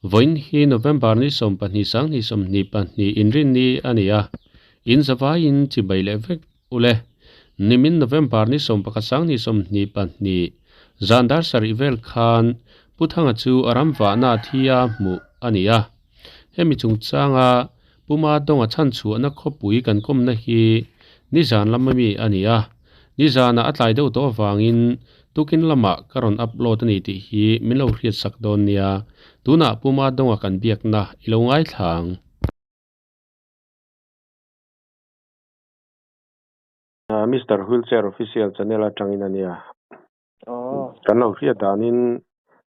Vawiin hi November ni 12 2022 inrinni a ni a, in zavaiin chibai leh vek ule. Nimin November ni 11 2022 zan dar sarih vel khan Pu Thanga chu a ram vahna thi a hmuh a ni a. Hemi chungchanga Pu Madawnga chhanchhuahna khawpui kan kawmna hi nizan lama mi a ni a. Nizanah a tlai deuh tawh avangin tukin lamah ka rawn upload a ni tih hi min lo hriatsak dawn nia. Tunah Pu Madawnga kan biakna i lo ngaithla ang. Mister Wheelchair Official channel atangin a nia. Kan lo hriat danin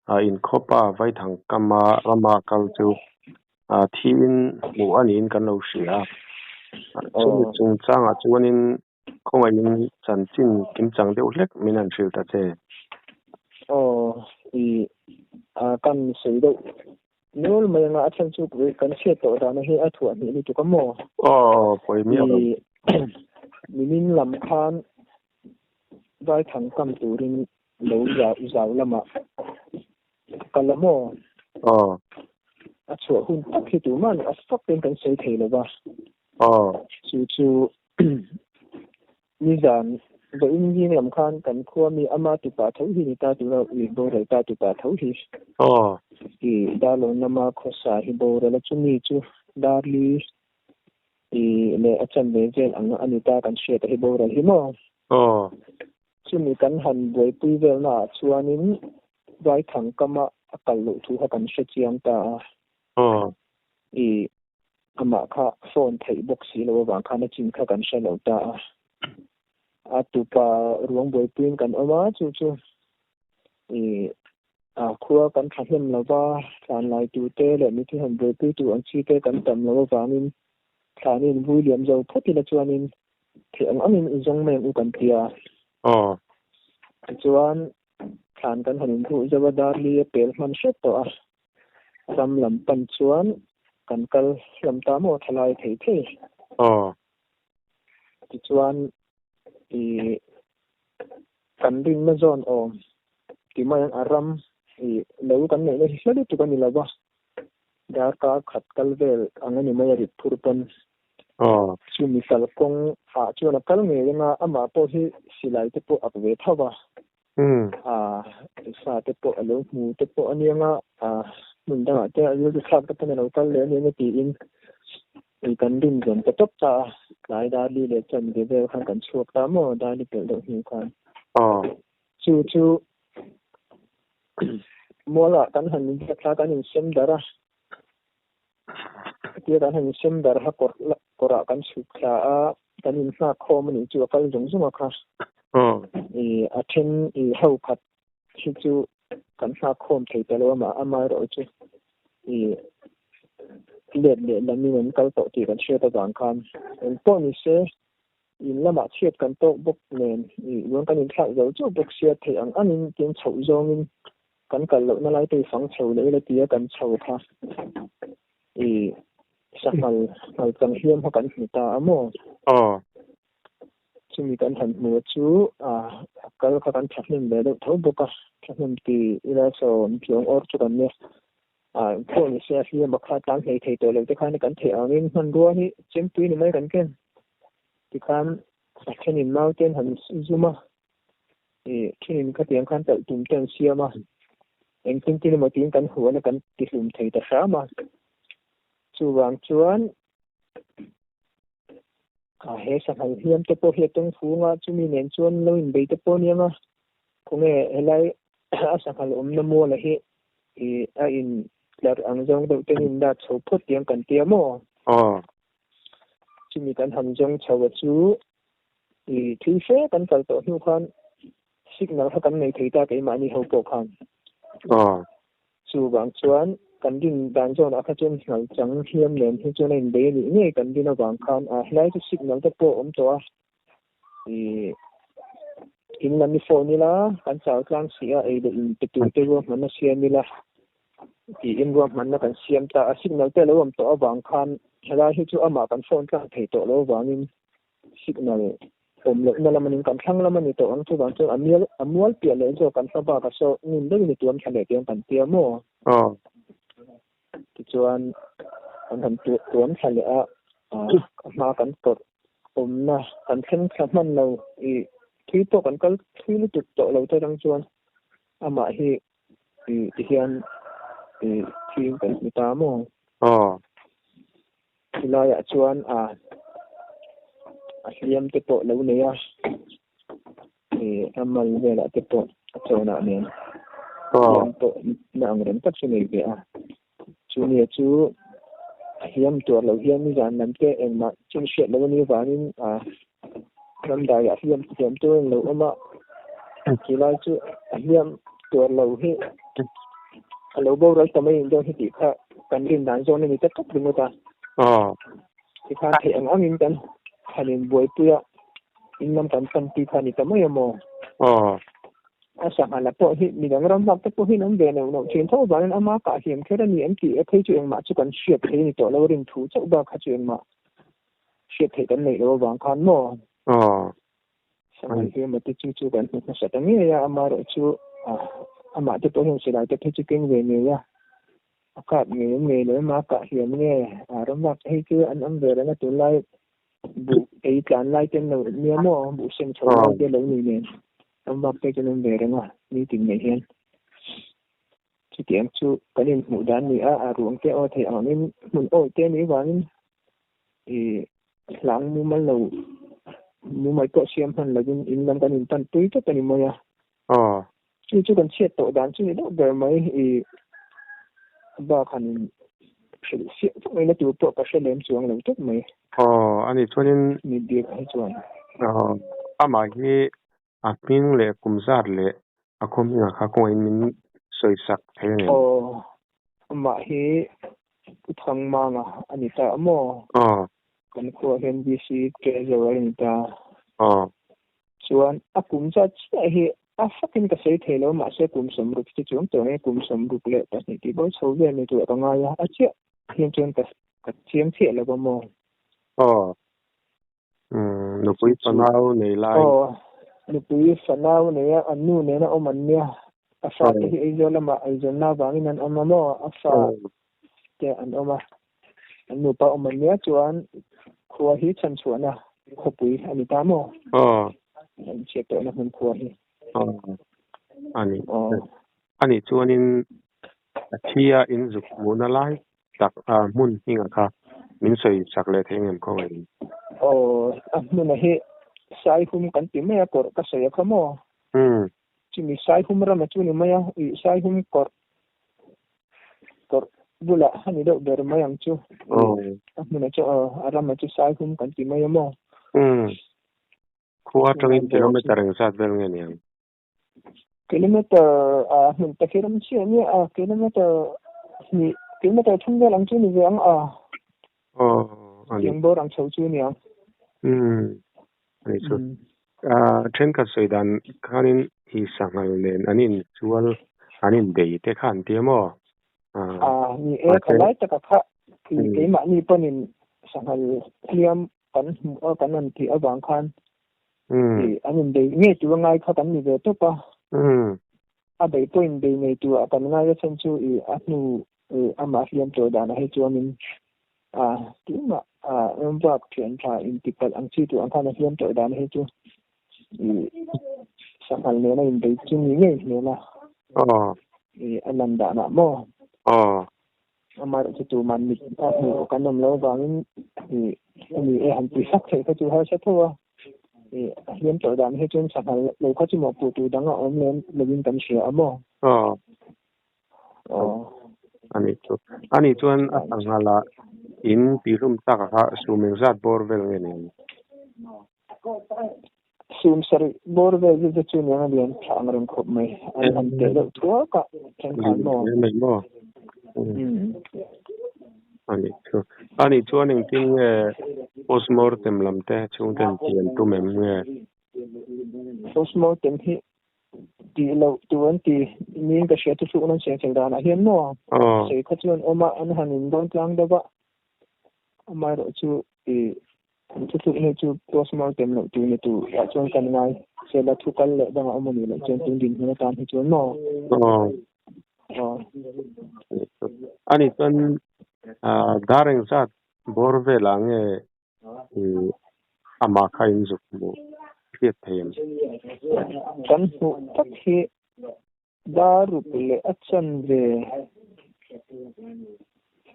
inkhawpa Vaithang kama rama kal chu thiin hmuh a niin kan lo hria a. Chumi chungchangah chuanin khawngaihin chanchin kimchang deuh hlek min han hrilh ta che. Aw, i kan sawi deuh nual mai anga a chhan chu kan hriat tawh dana hi a thuah hnih lutuk a maw? Aw, pawi miah lo. Nimin lam khan Vaithang kam turin lo zau lamah ka kal a maw? Aw. A chhuah hun tak hi tumah a fak ten kan sawi thei lo va. Aw. Chu chu nizan vawiin zing lam khan kan khua mi ama tupa tho hi ni ta tura ui boral ta tupa tho hi. Aw. I Darlawn lama khawsa hi boral a chumi chu Darli i leh a chanve vel ang a ni ta kan hriat a hi boral hi maw? Aw. Chumi kan han buaipui velna ah chuanin Vaithang kama a kal loh thu kha kan hre chiang ta a. Aw. I amah kha phone theih bawk si lo avang khan a chin kha kan hre lo ta a. A tupa ruang buaipuiin kan awm a, chu chu i a khua kan thahnem lo va, thlan lai tute leh mithi han buaipuitu ang chi te kan tam lo avangin thlanin vui liam zo phawt ila chuanin theih ang angin i zawng mai ang u kan ti a. Aw. Tichuan thlan kan han inhmuh zauh a, Darli a pel hman hret tawh a, ram lam pan chuan kan kal hlawm ta maw thalai thei thei. Aw. Tichuan i kan rinna zawn awm ti mai ang a ram i lo kan neihna hi hla lutuk a ni lo va, darkar khat kal vel ang a ni mai a rit phur pawn. Aw. Chumi kalkawng ah chuan a kal ngei ang a, amah pawh hi silai te pawh ak ve tho va. A sa te pawh a lo hmu te pawh a nia nga, a hmun dangah te a rilru thlak te pawn a lo kal leh a nia nga tiin i kan rin zawm ta tawp ta a. Tlai Darli leh Chanve vel khan kan chhuak ta maw, Darli pelh deuh hnu khan. Aw. Chu chu mualah kan han inbiak thla kan insem darh a. Hetia kan han insem darh a kawr kawrah kan chhuk thla a, kan inhnak khawm a nih chu a kal zung zung a kha. I a then i ho khat hi chu kan hnak khawm thei ta lo a mah amaherawh chu i let leh lamin an kal tawh tih kan hriat avang khan engpawh ni se in lamah chhiat kan tawk bawk nen i ruang kan inthlak zo chauh bawk sia theih ang angin tin chhoh zawngin kan kal lohna lai te i fang chho leh ila tia kan chho kha i sanghal nghal chang hliam kha kan hmu ta a maw? Aw. Chumi kan han hmu chu a kal kha kan thahnem ve deuh tho bawk a, thahnem ti ila saw chuang awr chu kan nia. A pawh ni se a hliam a kha tlang hlei thei tawh lo te khan kan theih angin hmanrua hi chempui ni mai kan ken. Tikhan a thenin mau ten han zum a, i thenin khatiang khan talh tum te an siam a, engtin tin emaw tiin kan huan a kan tihlum thei ta hram a. Chuvang chuan a he sanghal hliam te pawh hi a tawng fung a, chumi nen chuan lo inbei te pawh a ni ang a, khawnge helai a sanghal awmna muala hi i a in tlar ang zawng deuh ten in dat chho phawt tiang kan tia maw? Aw. Chumi kan han zawng chho a chu i thil fe kan kal tawh hnu khan signal kha kan nei thei ta keimahni ho pawh khan. Aw. Chuvang chuan kan rin dan zawnah kha chuan hngal chang hliam nen hi chuan a inbei a nih ngei kan rin avang khan a helai chu signal te pawh a awm tawh a. I in lam i phone ila kan chau tlang si a ei leh in pe tur te ruahmanna siam ila tiin ruahmanna kan siam ta a. Signal te a lo awm tawh avang khan helai hi chu amah kan phone tlang thei tawh lo avangin signal awm lohna lam anin kan thlang lam a ni tawh ang chuvang chuan a mial a mual piah leh zawk kan hma bakah saw ngun deuhin i tuam thla leh tiang kan tia maw? Aw. Tichuan kan han tuam thla leh a, a hma kan kawrh awmna kan thleng thla hman lo i thui pawh kan kal thui lutuk tawh lo te atang chuan amah hi i tihian i thim kan hmu ta maw? Aw. Chulaiah chuan a a hliam te pawh lo nei a, i a mal velah te pawh a chawnah nen hliam pawh na ang reng tak chu nei ve a. Chu nia chu a hliam tuar lo hian nizan lam te engmah chin hriat lo a nih avangin a ramdaiah hliam hliam tur a lo awm a, chulai chu a hliam tuar lo hi a lo boral ta mai dawn hi tih kha kan rin dan zawn a ni ta tawp ringawt a. Tikhan theih ang angin kan han inbuaipui a, in lam kan pan tih kha a ni ta mai a maw? A sangha la pawh hi midang ram vak te pawh hi an awm ve neuh neuh thin tho avangin ama kah hiam kher a ni an tih a phei chu engmah chu kan hriat thei a ni tawh lo a rin thu chauh bak kha chu engmah hriat theih kan neih loh avang khan maw? Sangha hiam a te chu chu kan hmu hmasa ta ngei a, amaherawh chu amah te pawh hian silai te phei chu keng ve ngei a, a kap ngei awm ngei lo emaw a kah hiam nge a ram vak phei chu an awm ve reng a tunlai buh ei tlan lai te an lo nia maw buh sem chho lai te lo ni nen ram vak te chu an awm ve reng a meeting nei hian chutiang chu kan inhmuh dan ni a a ruang te aw theih angin hmun awi te ni vangin ih hlang mumal lo mumal pawh siam hman lovin in lam kan inpan pui tawp a ni mai a. Chu chu kan chhiat tawh dan chu ni deuh ber mai i bak han in hrilh fiah vak mai na tur pawh ka hre lem chuang lo tawp mai. Aw a nih chuanin Mi bik hi chuan. Aw amah hi a hming leh kum zat leh a khaw hmingah kha kawngaihin min sawi sak thei a ngem? Aw amah hi Pu Thangmanga a ni ta maw? Aw. Kan khuaah hian VC Treasurer a ni ta. Aw. Chuan a kum zat chiah hi a fakin ka sawi thei lo mahse kum sawmruk chu chuang tawh nge kum 32 tih bo chho vel ni tur ka ngai a, a chiah hian chuan ka ka chiang chiah lo a maw? Aw. Umm nupui fanau nei lai. Aw nupui fanau nei a an nu nena awm an nia a fa te hi Aizawl lamah eizawnna avangin an awm a maw a fa te an awm a an nupa awm an nia chuan khua hi chhanchhuahna khawpui a ni ta maw? Aw. An chhiat tawhna hmun khua hi. Aw. A ni. Aw. A nih chuanin a thi a in zuk hmuhna lai tak a hmun hmingah kha min sawi sak leh thei ngem khawngaih in? Aw, a hmuna hi Saihum kan ti mai a kawrh ka sawi a kha maw? Umm. Chumi Saihum rama chu ni mai a, ih Saihum kawrh kawrh bulah a ni deuh ber mai ang chu. A hmunah chu a ramah chu Saihum kan ti mai a maw? Umm. Khua atangin kilometer engzat vel nge ni ang? Kilometer a hmun tak hi ram chiah nia a kilometer hnih kilometer thum vel ang chu ni ve ang a. Aw a ni. Tiang bawr ang chho chu ni ang. Umm. A ni chu. A thenkhat sawi dan khanin i sanghal nen an inchual an inbei te kha an ti a maw? A ni e, khalai taka kha keimahni pawhin sanghal hliam kan hmuh a kan rawn tih avang khan an inbei ngei tur a ngai kha kan ni ve tawp a. A bei pawh inbei ngei turah kan ngai a chhan chu i a hnu amah hliam tawh danah hi chuanin a tumah a ram vak thian tha intipalh ang chi tur ang khan a hliam tawh dan hi chu i sanghal nena inbei chu ni ngei hmel a. I a lan danah maw? Amaherawhchu tuman mit a hmuh kan awm loh avangin i ani e han tih sak theih kha chu harsa tho a. I a hliam tawh dan hi chuan sanghal lo kha chu mawhpuh tur dang a awm lem lovin kan hria a maw? Aw. A nih chu. A nih chuan a sanghal ah in tihhlum tak a kha sum engzat bawr vel nge ni ang? Sum sarih bawr vel zet zet chu niang a lian thla ang reng khawp mai. An han teh deuh thuak a thenkhan maw? Mai maw? A nih chu. A nih chuan engtin nge postmortem lam te chhungten tih an tum em nge? Postmortem hi tih loh tur an ti niin ka hria chu an siam fel danah hian maw sawi kha chuan awm a an han in dawn tlang deuh a amaherawh chu ih thuthlukna chu postmortem loh tur ni tur ah chuan kan ngai sela thu kal leh dangah awm a nih loh chuan tun dinhmun atan hi chuan maw Aw ani chuan Dar engzat bawr velah nge amah kha in zuk hmuh hriat thei em? Kan hmuh tak hi dar ruk leh a chanve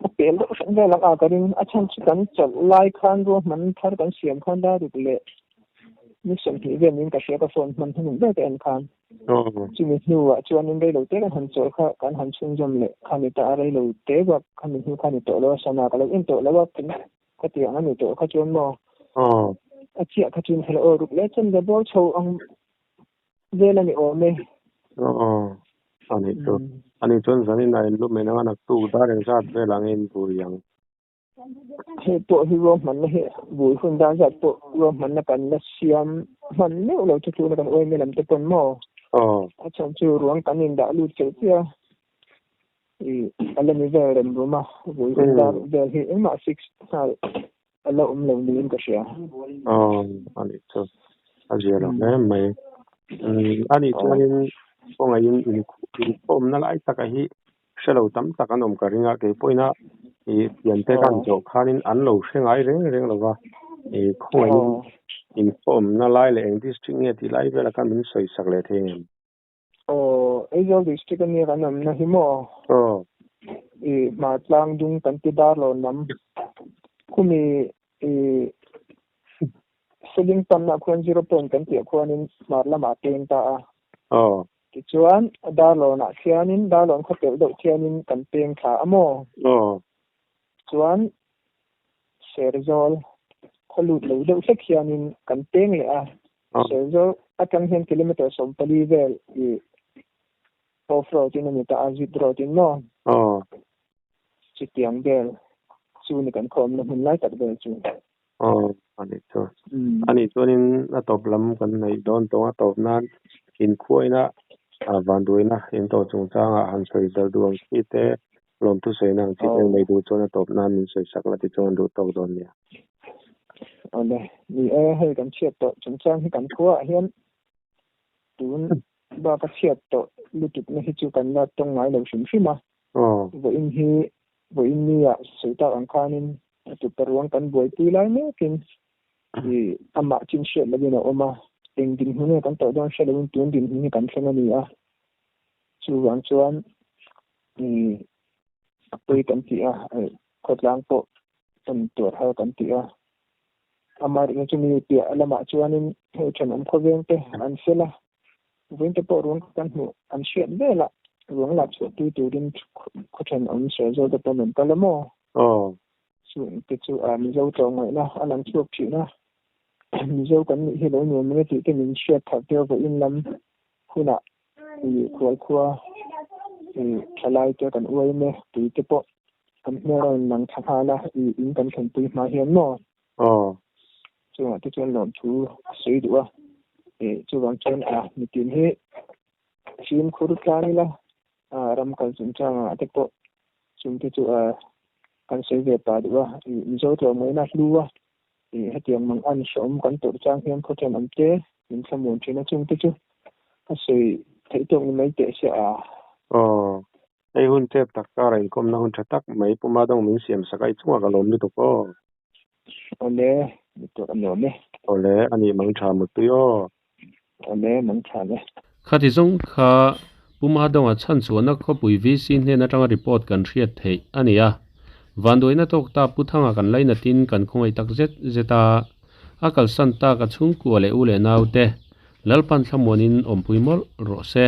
a pel deuh hran vel ang a ka ring. A chhan chu kan chawlh lai khan ruahman thar kan siam khan dar ruk leh ni 20 vel niin ka hria ka phone hman hnu ber ka en khan. Chumi hnuah chuanin reilo te kan han chawlh kha kan han chhunzawm leh khami ta a reilo te bak khami hnu kha ni tawh lo a sana ka lo en tawh lo a ka ti ang a ni tawh kha chuan maw a chiah kha chuan hela aw ruk leh chan bawr chho ang vel a ni awm e. Ani chu ani chuan zanin a in lu mai nanga naktuk dar engzat vel ang in bui ang. Hei pawh hi ruahmanna hi bui hun dar zat pawh ruahmanna kan la siam hman meuh lo chu tuna kan uaime lam te pawn maw. A chhan chu ruang kan in dah lut cheu chiah i a la ni vel rem rum a bui hun dar vel hi engmah fix nghal a la awm lo niin ka hria. Ani chu a zia lo hle mai. Ani chuanin kawngaihin inkhawmna lai taka hi hrelo tam tak an awm ka ring a kei pawhin a i piante kan zawh khanin an lo hre ngai reng reng lova i khawngaihin inkhawmna lai leh eng district nge tih lai vela kha min sawi sak leh thei ngem. Aizawl district ania kan awmna hi maw. I hmartlang dung kan ti dar lo nam khumi i seling tamna khuan 0 point kan tih khuanin hmar lamah peng ta a. Tichuan Darlawnah khianin Darlawn khaw telh deuh khianin kan peng thla a maw. Chuan Serzawl khaw lut lo deuh hlek hianin kan peng leh a. Serzawl atang hian kilometer 14 vel i off road in ani ta a zip road in maw. Chutiang vel chu ni kan khawmna hmun lai tak vel chu. Ani chu. Ani chuanin a tawp lam kan nei dawn tawng a tawp nan inkhuaina vanduaina in tawh chungchanga han sawi zel duh ang chi te lawm thu sawi na ang chi te nei duh chuan a tawp nan min sawi sak la ti chuan duh tawk dawn nia. Ole ni e hei kan chhiat tawh chungchang hi kan khuaah hian tun baka chhiat tawh lutuk na hi chu kan la tawng ngai lo hrim hrim a. Vawiin hi vawiin ni ah sawi tak ang khanin a tupa ruang kan buaipui lai mekin i amah chin hriat lovin a awm a eng dinhmun nge kan tawh dawn hre lovin tun dinhmun hi kan thleng a ni a. Chuvang chuan i a pawi kan ti a khawtlang pawh kan tuar har kan ti a. Amah rinna chu mi piah lamah chuanin hei thenawm khawveng te an fel a vawiin te pawh ruang kan hmuh an hriat velah ruang lak chhuah tui turin khaw thenawm Serzawl te pawh an kal a maw. Chu te chu a Mizo tlawmngaihna a lang chhuak thin a. Mizo kan nih hi lo nuam nge tih te min hriat thar tir vawiin lam hunah i khual khua i thalai te kan uai me tui te pawh kan hmel a in lang tha nghal a i in kan thlenpui hma hian maw. Chungah te chuan lawm thu a sawi duh a. Chuvang chuan a mitin hi fimkhur tlang ila ram kal chungchangah te pawh chung te chu kan sawi ve pa duh a. Mizo tlawmngaihna hlu a hetiang mang an hreawm kan tawrh chang hian khaw thenawm te min thlamuan thin a chung te chu a sawi theih tawk ni mai teh se a. Hei hun tep tak kara inkhawmna hun tha tak mai puma dawng min siam sak a i chungah ka lawm lutuk aw. Ole ni tur a nuam e. Ole ani mang tha mutui aw. Ole mang tha le. Khati zawng kha puma dawnga chhan chuan a khawpui VC hnen atanga report kan hriat theih a ni a. Vanduaina tawk ta pu thanga kan laina tin kan khawngaih tak zet zet a. A kalsan tak a chhungkua leh u leh nau te Lalpan thlamuanin awmpui mawlh rawh se.